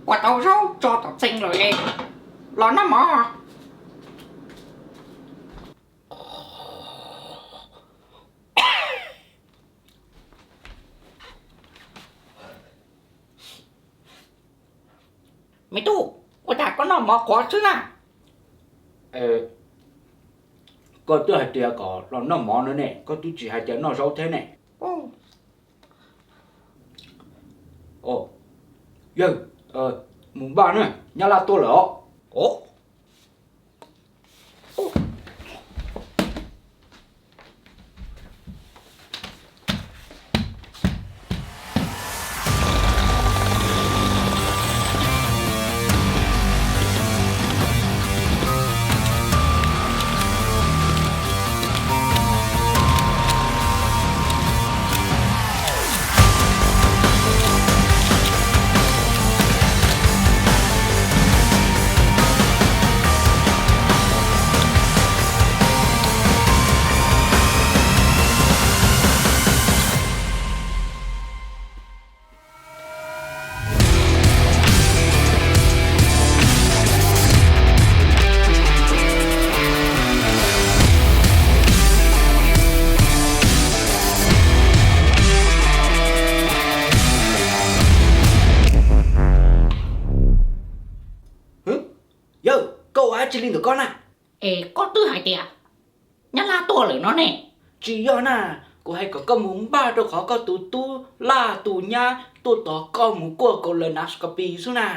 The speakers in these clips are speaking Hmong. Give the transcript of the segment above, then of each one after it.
Ua tau zaub tso tom txee lawm es los noj mov. Me tub, ua cas koj noj mov qhuav xwb na? Koj twb hais tias kom los noj mov no ne, koj twb tsis hais tias noj zaub thiab ne. Yawg, mus npaj na, nyab laj tuaj lawm os. Yawg, koj ua dab tsi li ntawm koj na? Es koj twb hais tias nyab laj tuaj lawm no ne. Tsis yog na, kuv hais kom koj mus npaj rau qhov koj tus tub laj tus nyab tuaj tos koj mus kuaj colonoscopy xwb na.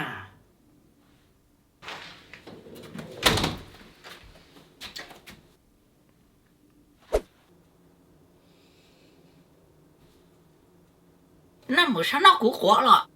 Naj mus sab noj kuv qhuav los.